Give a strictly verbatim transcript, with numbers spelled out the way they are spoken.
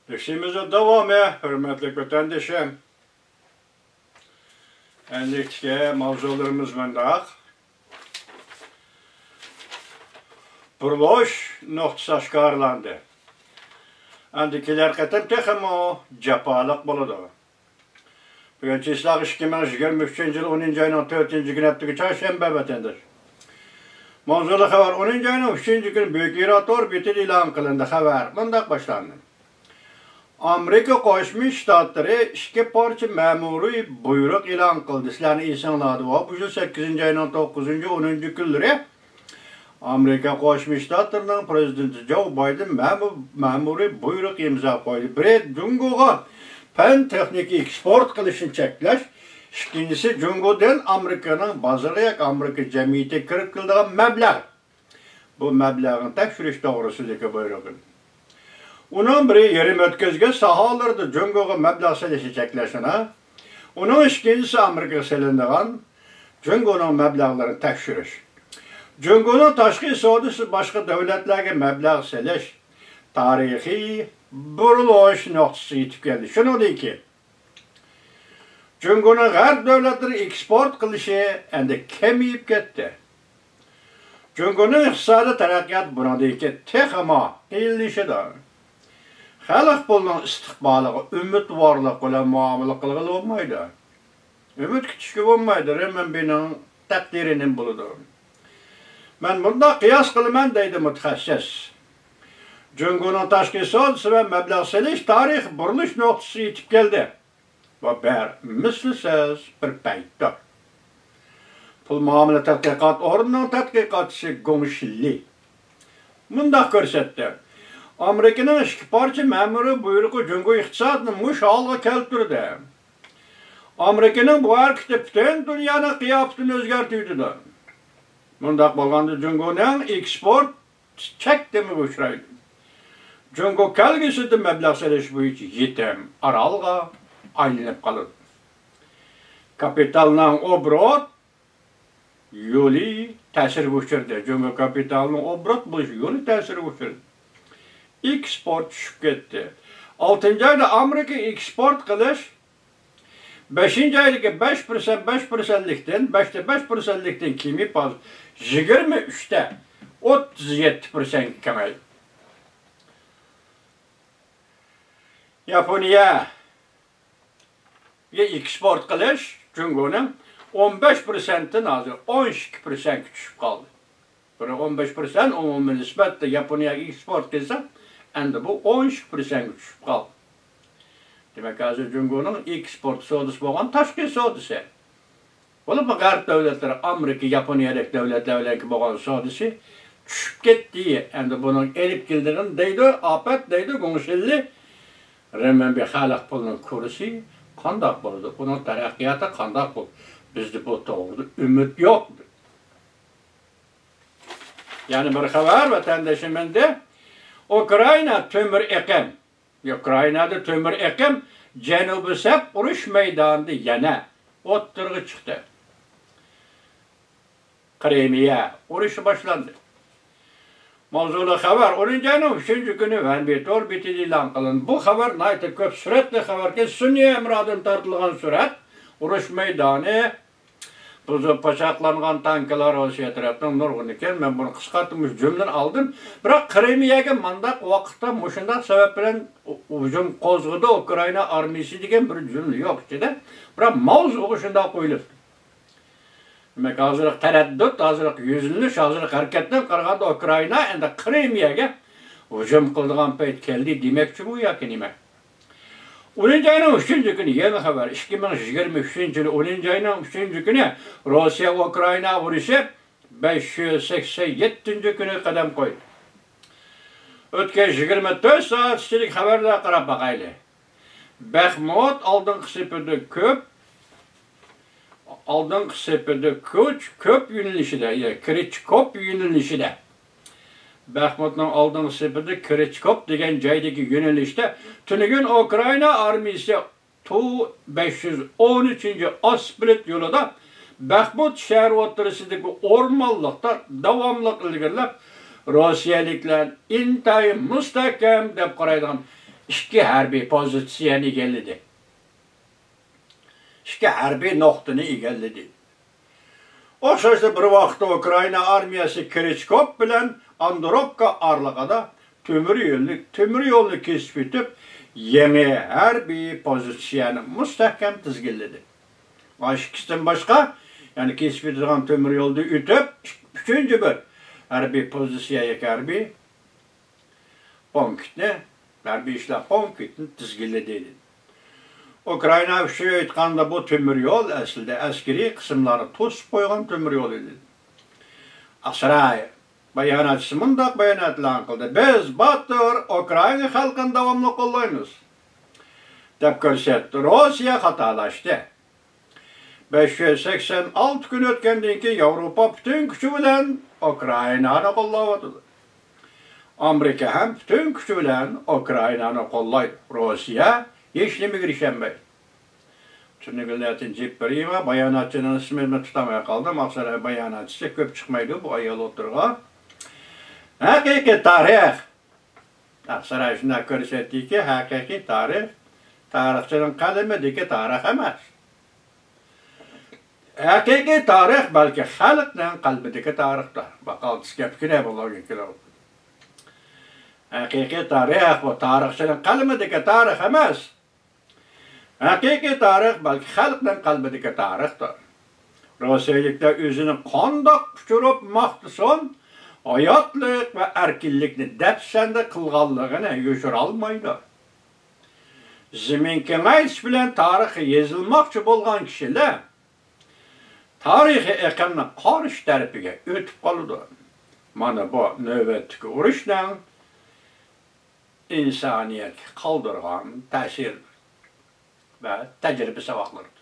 دەرسىمىزنىڭ داۋامى، ھۆرمەتلىك ۋەتەندىشىم. ئەمدىكى ماۋزۇلىرىمىز مۇنداق. بۇرۇلۇش نۇقتىسى ئاشكارىلاندى. ئەمدى كېلەر قېتىم تېخىمۇ جاپالىق بولىدۇ. بۈگۈن چىسلاغ ئىككى مىڭ يىگىرمە ئۈچىنچى يىل ئونىنچى ئاينىڭ تۆتىنچى كۈنى ھەپتىكى چارشەنبە ۋەتەنداش. ماۋزۇلۇق خەۋەر، ئونىنچى ئاينىڭ ئۈچىنچى كۈنى بۈيۈك ئىران تور بېتىدە ئېلان قىلىندى. خەۋەر مۇنداق باشلاندى. ئامېرىكا قوشما شتاتلىرى ئىككى پارچە مەمۇرىي بۇيرۇق ئېلان قىلدى. سىلەرنىڭ ئېسىڭلاردا بار، بۇ يىل سەككىزىنچى ئاينىڭ توققۇزىنچى، ئونىنچى كۈنلىرى ئامېرىكا قوشما شتاتلىرىنىڭ پىرېزىدېنتى جو بايدېن مەمۇ-، مەمۇرىي بۇيرۇق ئىمزا قويدى. بىرى، جۇڭگوغا پەن تېخنىكا ئېكسپورت قىلىشنى چەكلەش، ئىككىنچىسى، جۇڭگودىن ئامېرىكىنىڭ بازىرىغا ياكى ئامېرىكا جەمئىيىتىگە كىرىپ كېلىدىغان مەبلەغ، بۇ مەبلەغنى تەكشۈرۈش توغرىسىدىكى بۇيرۇقى. ئۇنىڭ بىرى، يېرىم ئۆتكەزگۈچ ساھەلەردە جۇڭگوغا مەبلەغ سېلىشنى چەكلەشنى، ئۇنىڭ ئىككىنچىسى، ئامېرىكىغا سېلىنىدىغان جۇڭگونىڭ مەبلەغلىرىنى تەكشۈرۈش. جۇڭگونىڭ تاشقى سودىسى باشقا دۆلەتلەرگە مەبلەغ سېلىش تارىخىي بۇرۇلۇش نۇقتىسىغا يېتىپ كەلدى. شۇنىڭدىن كېيىن، جۇڭگونىڭ غەرب دۆلەتلىرىگە ئېكسپورت قىلىشى ئەمدى كېمىيىپ كەتتى. جۇڭگونىڭ ئىقتىسادىي تەرەققىياتى بۇنىڭدىن كېيىن تېخىمۇ قىيىنلىشىدۇ. خەلق پۇلىنىڭ ئىستىقبالىغا ئۈمىدۋارلىق بىلەن مۇئامىلە قىلغىلى بولمايدۇ. ئۈمىد كۈتۈشكە بولمايدۇ، رېنمىنبىنىڭ تەقدىرى نېمە بولىدۇ؟ مەن مۇنداق قىياس قىلىمەن، دەيدۇ مۇتەخەسسىس. جۇڭگونىڭ تاشقى سودىسى ۋە مەبلەغ سېلىش تارىخىي بۇرۇلۇش نۇقتىسىغا يېتىپ كەلدى. بۇ بىر مىسلىسىز بىر پەيتتۇر. پۇل مۇئامىلە تەتقىقات ئورنىنىڭ تەتقىقاتچىسى گوڭ شىللى مۇنداق كۆرسەتتى. ئامېرىكىنىڭ ئىككى پارچە مەمۇرىي بۇيرۇقى جۇڭگو ئىقتىسادىنى مۇشۇ ھالغا كەلتۈردى. ئامېرىكىنىڭ بۇ ھەرىكىتى پۈتۈن دۇنيانىڭ قىياپىتىنى ئۆزگەرتىۋېتىدۇ. مۇنداق بولغاندا جۇڭگونىڭ ئېكسپورت چەكلىمىگە ئۇچرايدۇ. جۇڭگو كەلگۈسىدە مەبلەغ سېلىش بويىچە يېتىم ئارالغا ئايلىنىپ قالىدۇ. كاپىتالنىڭ ئوبوروت يولى تەسىرگە ئۇچرىدى. جۇڭگو كاپىتالنىڭ ئوبوروت بولۇش يولى تەسىرگە ئۇچرىدى. ئېكسپورت چۈشۈپ كەتتى. ئالتىنچى ئايدا ئامېرىكا ئېكسپورت قىلىش بەشىنچى ئايدىكى بەش پىرسەنت، بەش پىرسەنتلىكتىن، بەشتە بەش پىرسەنتلىكتىن كېمىيىپ، ھازىر يىگىرمە ئۈچتە ئوتتۇز يەتتە پىرسەنتكە كېڭەيدى. ياپونىيەگە ئېكسپورت قىلىش جۇڭگونىڭ ئون بەش پىرسەنتتىن ھازىر ئون ئىككى پىرسەنتكە چۈشۈپ قالدى. بىر ئون بەش پىرسەنت ئومۇمىي نىسبەتتە ياپونىيەگە ئېكسپورت قىلسا، ئەمدى بۇ ئون ئىككى پىرسەنتكە چۈشۈپ قالدى. دېمەك، ھازىر جۇڭگونىڭ ئېكسپورت سودىسى بولغان تاشقى سودىسى، بولۇپمۇ غەرب دۆلەتلىرى، ئامېرىكا، ياپونىيەدەك دۆلەتلەر بىلەن بولغان سودىسى چۈشۈپ كەتتى. ئەمدى بۇنىڭ ئېلىپ كېلىدىغىنى دەيدۇ، ئاپەت دەيدۇ گوڭشىنلى. رېنمىنبى خەلق پۇلىنىڭ كۇرسى قانداق بولىدۇ؟ ئۇنىڭ تەرەققىياتى قانداق بولىدۇ؟ بىزدە بۇ توغرىدا ئۈمىد يوق. يەنە بىر خەۋەر، ۋەتەندىشىم ئەمدى. ئۇكرائىنا تۆمۈر ئېقىم. ئۇكرائىنادا تۆمۈر ئېقىم جەنۇبىي سەپ ئۇرۇش مەيدانىدا يەنە ئوتتۇرىغا چىقتى. قىرىمىيە ئۇرۇشى باشلاندى. ماۋزۇلۇق خەۋەر ئونىنچى ئاينىڭ ئۈچىنچى كۈنى ۋەنبى تور بېتىدە ئېلان قىلىندى. بۇ خەۋەر ناھايىتى كۆپ سۈرەتلىك خەۋەركەن، سۈنئىي ھەمرادىن تارتىلغان سۈرەت. ئۇرۇش مەيدانى بۇزۇپ پاچاقلانغان تانكىلار روسىيە تەرەپنىڭ نۇرغۇنىكەن. مەن بۇنى قىسقارتىپ مۇشۇ جۈملىنى ئالدىم. بىراق قىرىمىيەگە مانداق ۋاقىتتا مۇشۇنداق سەۋەب بىلەن ھۇجۇم قوزغىدى ئۇكرائىنا ئارمىيىسى دېگەن بىر جۈملە يوق ئىچىدە. بىراق ماۋزۇغا شۇنداق قويۇلۇپتۇ. دېمەك، ھازىرقى تەرەددۇت، ھازىرقى يۈزلىنىش، ھازىرقى ھەرىكەتتىن قارىغاندا، ئۇكرائىنا ئەمدى قىرىمىيەگە ھۇجۇم قىلىدىغان پەيت كەلدى دېمەكچىمۇ ياكى نېمە؟ ئونىنچى ئاينىڭ ئۈچىنچى كۈنى، يېڭى خەۋەر، ئىككى مىڭ يىگىرمە ئۈچىنچى يىلى ئونىنچى ئاينىڭ ئۈچىنچى كۈنى روسىيە ئۇكرائىنا ئۇرۇشى بەش يۈز سەكسەن يەتتىنچى كۈنى قەدەم قويدى. ئۆتكەن يىگىرمە تۆت سائەت ئىچىدىكى خەۋەرلەرگە قاراپ باقايلى. بەخمۇت ئالدىنقى سېپىدە كۆپ، ئالدىنقى سېپىدە كۆچ، كۆپ يۆنىلىشىدە، يە كىرىچكوپ يۆنىلىشىدە. بەخمۇتنىڭ ئالدىنقى سېپىدە كىرىچكوپ دېگەن جايدىكى يۆنىلىشتە تۈنۈگۈن ئۇكرائىنا ئارمىيىسى تۇ بەش يۈز ئون ئۈچىنچى ئاسپلىت يولىدا بەخمۇت شەھەر ئوتتۇرىسىدىكى ئورمانلىقتا داۋاملىق ئىلگىرىلەپ، روسىيەلىكلەر ئىنتايىن مۇستەھكەم دەپ قارايدىغان ئىككى ھەربىي پوزىتسىيەنى ئىگىلىدى. ئىككى ھەربىي نۇقتىنى ئىگىلىدى. ئوخشاشلا بىر ۋاقىتتا ئۇكرائىنا ئارمىيەسى كرىچكوف بىلەن ئاندروپكا ئارىلىقىدا تۆمۈر يولنى، تۆمۈر يولنى كېسىپ ئۆتۈپ، يېڭى ھەربىي پوزىتسىيەنى مۇستەھكەم تىزگىنلىدى. مانا ئىككىسىدىن باشقا، يەنى كېسىپ ئۆتىدىغان تۆمۈر يولدا ئۆتۈپ، ئۈچىنچى بىر ھەربىي پوزىتسىيە ياكى ھەربىي پونكىتنى، ھەربىي ئىشلار پونكىتىنى تىزگىنلىدى. ئۇكرائىنا ئۈچۈن ئېيتقاندا، بۇ تۆمۈر يول ئەسلىدە ئەسكىرىي قىسىملارنى توسۇپ قويغان تۆمۈر يول ئىدى. ئاقساراي باياناتچىسى مۇنداق بايانات ئېلان قىلدى: «بىز باتۇر ئۇكرائىنا خەلقىنى داۋاملىق قوللايمىز» دەپ كۆرسەتتى. روسىيە خاتالاشتى. بەش يۈز سەكسەن ئالتە كۈن ئۆتكەندىن كېيىن، ياۋروپا پۈتۈن كۈچى بىلەن ئۇكرائىنانى قوللاۋاتىدۇ. ئامېرىكا ھەم پۈتۈن كۈچى بىلەن ئۇكرائىنانى قوللايدۇ. روسىيە ھېچنېمىگە ئىشەنمەيدۇ. تۈنۈگۈن لاتىن جىپ بېرىما باياناتچىنىڭ ئىسمىنى تۇتالماي قالدىم. ئاقساراي باياناتچىسى كۆپ چىقمايدۇ بۇ ئايال ئوتتۇرىغا. ھەقىقىي تارىخ. ئاقساراي شۇنداق كۆرسەتتىكى، ھەقىقىي تارىخ تارىخچىنىڭ قەلىمىدىكى تارىخ ئەمەس. ھەقىقىي تارىخ بەلكى خەلقنىڭ قەلبىدىكى تارىختۇر. باقالتىس گەپكىنە بۇ لوگىكىلار. ھەقىقىي تارىخ بۇ تارىخچىنىڭ قەلىمىدىكى تارىخ ئەمەس. ھەقىقىي تارىخ بەلكى خەلقنىڭ قەلبىدىكى تارىختۇر. روسىيەلىكلەر ئۆزىنى قانداق ئۇچۇرۇپ ماختىسۇن، ھاياتلىق ۋە ئەركىنلىكنى دەپسەندە قىلغانلىقىنى يوشۇرالمايدۇ. زېمىن كېڭەيتىش بىلەن تارىخ يېزىلماقچى بولغان كىشىلەر تارىخىي ئېقىمنىڭ قارشى تەرىپىگە ئۆتۈپ قالىدۇ. مانا بۇ نۆۋەتتىكى ئۇرۇشنىڭ ئىنسانىيەتكە قالدۇرغان تەسىر ۋە تەجرىبە ساۋاقلىرى.